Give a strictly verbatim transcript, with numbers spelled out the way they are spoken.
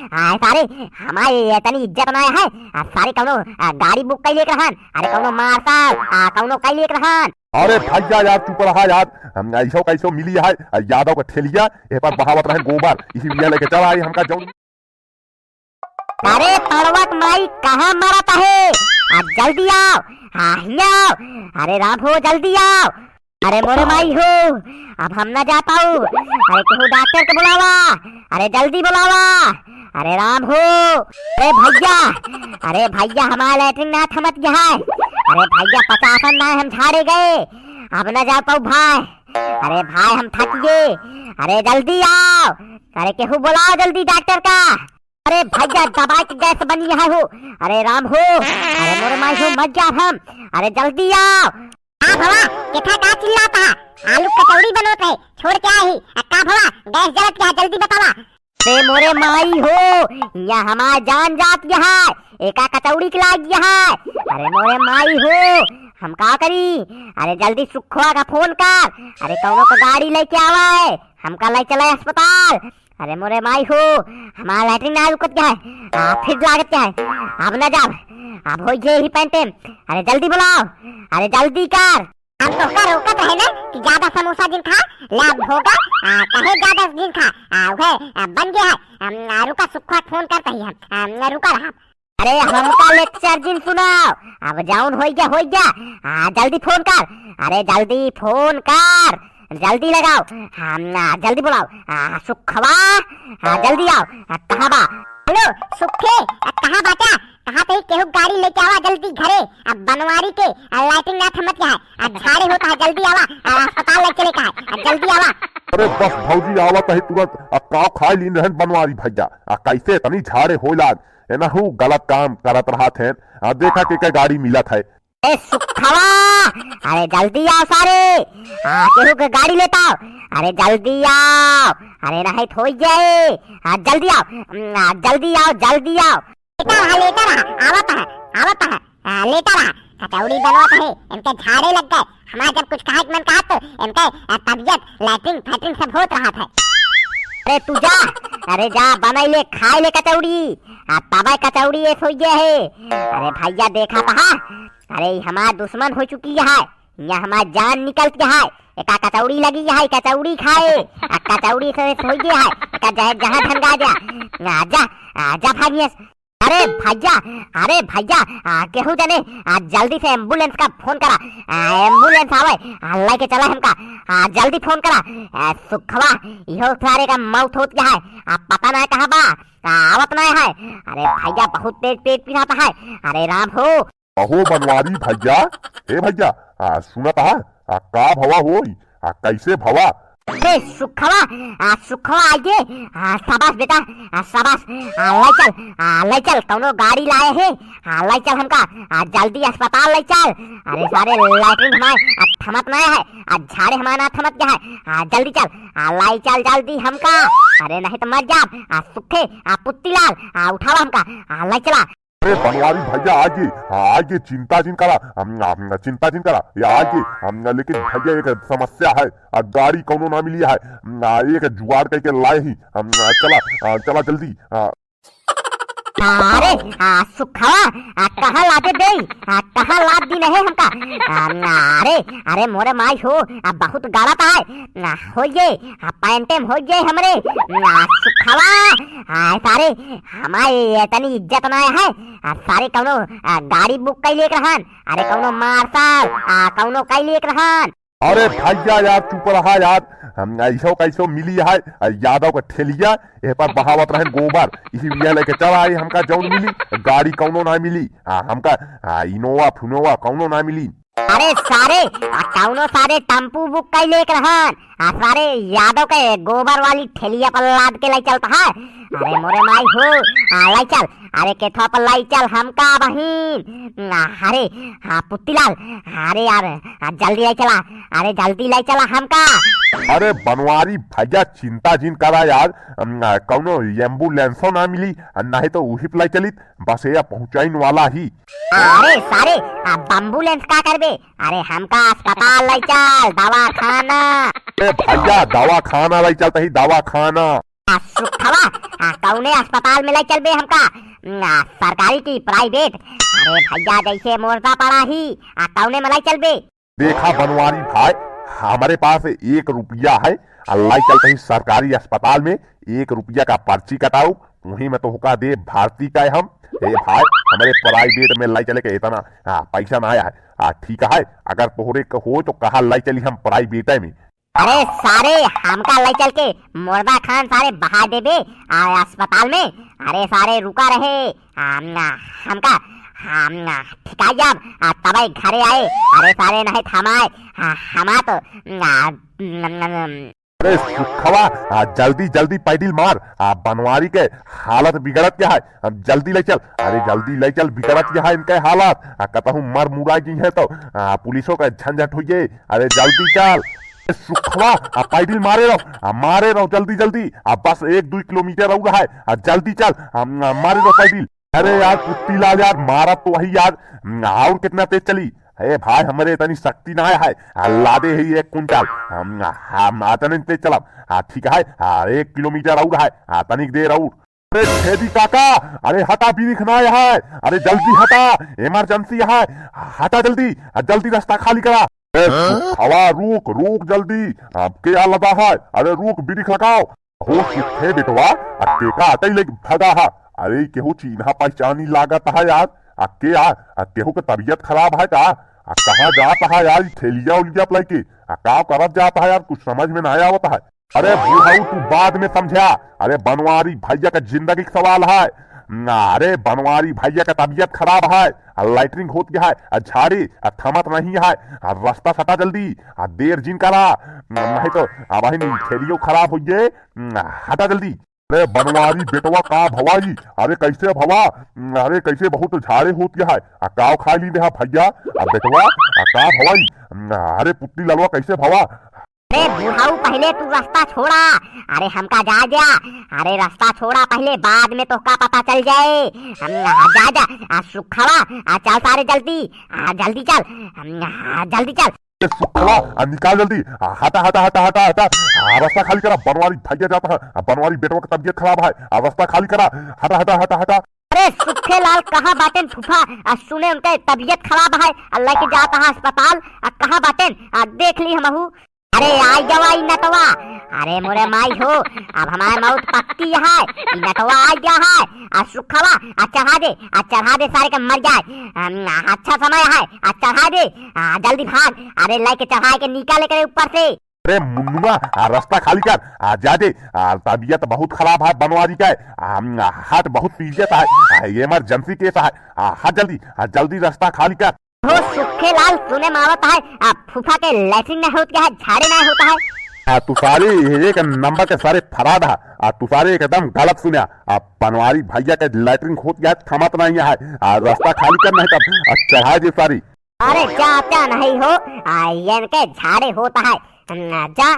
आ, सारे, हमारे इतनी इज्जत नाहीं है। आ, सारे कौनो, आ, गाड़ी बुक कइ लेके रहन। अरे कौनो मार्शल, आ, कौनो कइ लेके रहन। अरे भैया यार, चुप रहा यार। हम ऐसो कैसो मिली है, आ, यादव का ठेलिया, ए पर बहावत रहे गोबर, इही बिया लेके चला आई हमका जौन। अरे पड़वक माई, कहाँ मरत है? आ, जल्दी आओ, हाँ, हियाँ आओ। अरे राम हो, जल्दी आओ। अरे मोरे माई हो, अब हम ना जा पाऊ। अरे केहू डॉक्टर के बुलावा, अरे जल्दी बुलावा। अरे राम हो, अरे भैया, अरे भैया, हमार लैट्रिन ना थमत गया है। अरे भैया, पचासन ना हम झाड़े गए, अब ना जा पाऊ भाई। अरे भाई, हम थक गए, अरे जल्दी आओ, अरे केहू बुलाओ जल्दी डॉक्टर का। अरे भैया, दवाई के गैस बनी है हो। अरे राम हो, अरे मोरे माई हो, मर जाब हम। अरे जल्दी आओ। का भवा, केथा का चिल्लात है? आलू कचौड़ी बनोत है, छोड़ के आई। आ का भवा, गैस जलत क्या है, जल्दी बतावा। अरे मोरे माई हो, या हमार जान जात है, एका कचौड़ी खिला है। अरे मोरे माई हो, हम का करी? अरे जल्दी सुखवा का फोन कर, अरे कौनो का गाड़ी लेके आवा है, हमका ले चले अस्पताल। अरे मोरे माई हो, हमार लैट्रिन ना रुकत है, आ, फिर लागत है, अब ना जाब, अब हो गए ही पैंटे। अरे जल्दी बुलाओ, अरे जल्दी कर। हम तोहका रोकत रहे ना कि ज्यादा समोसा जिन खा, लाभ होगा, आ, कहे ज्यादा जिन खा, आ, उहे, आ, बन गया है, हम, आ, रुका सुखवा फोन करते ही हम, आ, रुका रहा। अरे हमका लेक्चर जिन सुनाओ, अब जौन होई गया, होई गया। आ, जल्दी फोन कर, अरे जल्दी फोन कर, जल्दी लगाओ, हम, आ, जल्दी बुलाओ। आ, सुखवा, आ, जल्दी आओ। आ, कहाँ बा? हेलो सुखे, आ, कहाँ बाटा? कहाँ पे केहू गाड़ी लेके आवा जल्दी घरे। अब बनवारी के, आ, लैट्रिन ना थमत है, आ, झाड़े होता है, जल्दी आवा। आ, अस्पताल ले चले का है, आ, जल्दी आवा। अरे बस भौजी, आवत है तुरंत। आ, का खाए लीन रहन बनवारी भैया? आ, कैसे इतनी झाड़े हो लाग? एनहू गलत काम करत रहत हैं। आ, देखा के, के गाड़ी मिलत है। ए सुखवा, अरे जल्दी आओ सारे, आ, केहू के गाड़ी लेता आओ, अरे जल्दी आओ, अरे नहीं तो हो जाए, आ, जल्दी आओ, आ, जल्दी आओ, जल्दी आओ। लेटा रहा, लेटा रहा, आवत है, आवत है, आ, लेटा रहा। कचौड़ी बनवत है, इनके झाड़े लग गए। हमार जब कुछ खाए के मन कहा तो इनके, आ, तबियत, लैट्रिन फैट्रिन सब होत रहत है। अरे तू जा, अरे जा, बनाई ले, खाए ले कचौड़ी। आ, तबे कचौड़ी ये सोइए है। अरे भैया, देखा था, अरे हमार दुश्मन हो चुकी है, या हमार जान निकल के है। एका कचौड़ी लगी है, कचौड़ी खाए, आ, कचौड़ी से सोइए है, एका जहाँ, जहाँ धन गा जा, आ, जा, आ, जा भागिए। अरे भैया, अरे भैया, आ, केहू जने, आ, जल्दी से एम्बुलेंस का फोन करा, आ, एम्बुलेंस आवे, आ, लेके चला हमका, आ, जल्दी फोन करा, आ, सुखवा, इहो सारे का मौत होत गया है, आ, पता ना कहाँ बा, आ, आवत ना है। अरे भैया, बहुत तेज पेट पिरात है। अरे राम हो। अहो बनवारी भैया, ए भैया, आ, सुनत हा, आ, का भवा होई, आ, कैसे भवा? अरे सुखवा, आ, सुखवा आइए, आ, शाबाश बेटा, आ, शाबाश, आ, ले चल, आ, ले चल, कौनो गाड़ी लाए है, आ, ले चल हमका, आ, जल्दी अस्पताल ले चल। अरे सारे लैट्रिन हमारे, आ, थमत ना है, आ, झाड़े हमारे ना थमत क्या है, आ, जल्दी चल, आ, ले चल जल्दी हमका, अरे नहीं तो मर जाब, आ, सुखे, आ, पुत्तीलाल, आ, उठावा हमका, आ, ले चला। अरे बनवारी भैया, आगे, हाँ, आगे, चिंता जिन करा, हम, हम, चिंता जिन करा, या आगे, हम, लेकिन भैया एक समस्या है, आ, गाड़ी कौनो ना मिली है, आ, एक जुगाड़ करके लाए ही, हम, चला, आ, चला जल्दी, आ। अरे, आ, सुखवा, आ, कहाँ लादे दे, आ, कहाँ लाद दी नहीं हमका, आ, अरे, अरे मोरे माई हो, आ, बहुत गलत है, आ, हो ये, आ, पैंटे में हो ये हमरे, आ, सुखवा, आ, सारे, हमारे इतनी इज्जत ना है, आ, सारे कौनो, आ, गाड़ी बुक कइ लेके रहन, अरे कौनो मार्शल, आ, कौनो कइ लेके रहन। अरे भैया यार, चुप रहा यार, हम ऐसो कैसो मिली है, आ, यादव का ठेलिया, ए पर बहावत रहन गोबर, इही बिया लेके चला आई, हमका जौन मिली, गाड़ी कौनो ना मिली, आ, हमका, आ, इनोवा फुनोवा कौनो ना मिली। अरे सारे, आ, कौनो सारे टेम्पू बुक कइ लेके रहन, आ, सारे यादव के गोबर वाली ठेलिया पर लाद के ले चलत है। अरे मोरे माई हो, आ, ले चल, अरे केथवा पर ले चल हमका बहिन, आ, अरे, हाँ, पुत्तीलाल, अरे यार, आ, जल्दी ले चला, अरे जल्दी ले चला हमका। अरे बनवारी भैया, चिंता जिन करा यार, अम, आ, कौनो एम्बुलेंसो ना मिली, आ, नहीं तो उही पे ले चलित, बस ये पहुँचाइन वाला ही। अरे सारे, आ, एम्बुलेंस का करबे? अरे हमका अस्पताल ले चल, दवाखाना। ए भैया, दवाखाना ले चलत ही, दवाखाना। आ, सुखवा, आ, कौने अस्पताल में लाई चलबे हमका? आ, सरकारी की प्राइवेट? अरे भैया, जैसे मुर्दा पड़ा ही, आ, कौने में लाई चलबे? देखा बनवारी भाई, हमरे पास एक रुपया है, आ लाई चल कहीं सरकारी अस्पताल में, एक रुपया का पर्ची कटाऊ, वहीं में तोहका दे भर्ती का हम। ए भाई, हमरे प्राइवेट में लाई चले के इतना, हाँ, पैसा ना आया है। आ, ठीक है, अगर तोहरे के हो तो कहा लाई चली हम प्राइवेट में। अरे सारे, हमका लाई चल के मुर्दा खान सारे बहा देबे, आ, अस्पताल में। अरे सारे रुका रहे, हम, हमका, हम ठिकाई जाब, आ, तबे घरे आए। अरे सारे नहीं थमाए, आ, हमा तो, आ, अरे सुखवा, आ, जल्दी जल्दी पैडिल मार, आ, बनवारी के हालत बिगड़त क्या है, हम जल्दी ले चल, अरे जल्दी ले चल, बिगड़त क्या है इनके हालत, आ, कतहूँ मर मुरा गई है तो, आ, पुलिसों का झंझट हुई है, अरे जल्दी चल। ए सुखवा, आ, पैडिल मारे रहो, आ, मारे रहो जल्दी जल्दी, आ, बस एक दुई किलोमीटर और है, आ, जल्दी चल, आ, मारे रहो पैडिल। अरे यार पुत्ती लाल यार, मारा तो वही यार, और कितना तेज चली? ए भाई, हमरे इतनी शक्ति ना है, आ, लादे ही एक कुंटल, हम, हम अतने तेज चलब, हाँ ठीक है, हाँ एक किलोमीटर और है, हाँ तनिक देर और। अरे छेदी काका, अरे हटा बिरिख ना है, अरे जल्दी हटा, इमरजेंसी है, हटा जल्दी, आ, जल्दी रास्ता खाली करा। ए, हवा रुक, रुक जल्दी, अब के आ लदा है, अरे रुक बिरिख लगाओ, हो सुखे बेटवा, आ केका अटई लेके भगा हा? अरे केहू चीन्हा पहचानी लागत है यार। आ के आ, आ केहू के तबीयत खराब है का? आ कहाँ जात है यार, ई ठेलिया उलिया पे लेके? आ का करत जात है यार, कुछ समझ में ना आवत है। अरे बुढ़ऊ तू बाद में समझा, अरे बनवारी भैया का जिंदगी का सवाल है। अरे बनवारी भैया का तबीयत खराब है, आ लैट्रिन होत गया है, आ झाड़ी आ थमत नहीं है, आ रास्ता सटा जल्दी, आ देर जिन करा, नहीं तो अब ही ठेलियो खराब हो गए। हटा जल्दी। अरे बनवारी बेटवा का भवाई, अरे कैसे भवा, अरे कैसे बहुत झाड़े होत गया है, आ काव खा ली देहा भैया, आ बेटवा, आ का भवाई, अरे पुत्ती ललवा कैसे भवा? अरे बुढ़ऊ पहले तू रास्ता छोड़ा, अरे हमका जाए द्या, अरे रास्ता छोड़ा पहले, बाद में तोहका पता चल जाए। हम, आ, जा जा, आ सुखवा, आ चल सारे जल्दी, आ जल्दी चल, हम, आ जल्दी चल। ए सुखवा, आ निकाल जल्दी, आ हटा हटा हटा हटा हटा, आ रास्ता खाली करा, बनवारी भैया जाता है, आ बनवारी बेटवा का तबीयत खराब है, आ रास्ता खाली करा, हटा हटा हटा हटा। अरे सुखे लाल कहाँ बाटेन फूफा, आ सुने उनके तबीयत खराब है, आ लेके जाता है अस्पताल, आ कहाँ बाटेन, आ देख ली हमहू। अरे आई गवा ई नटवा, अरे मोरे माई हो, अब हमार मौत पक्की है, ई नटवा आई गया है, आ सुखवा, आ चढ़ा दे, आ चढ़ा दे सारे के मर जाए, हम, अच्छा समय है, आ चढ़ा दे, आ जल्दी भाग, अरे लेके चढ़ाए के निकाले करे ऊपर से। अरे मुन्नुआ, आ रास्ता खाली कर, आ जा दे, आ तबीयत बहुत खराब है बनवारी का, आ, हार्ट बहुत सीरियस है, आ इमरजेंसी केस है, आ हट जल्दी, आ जल्दी रास्ता खाली कर। हो सुखे लाल, सुने में आवत है, आ फूफा के लैट्रिन नहीं होत है, झाड़े नहीं होता है। आ तू सारे एक नंबर के सारे फराद है, आ तू सारे एकदम गलत सुना, आ बनवारी भैया के लैट्रिन होत है, थमत नहीं है, आ रास्ता खाली कर नहीं तब, आ चढ़ा दे सारी। अरे जाता नहीं हो, आ इनके झाड़े होता है, जा।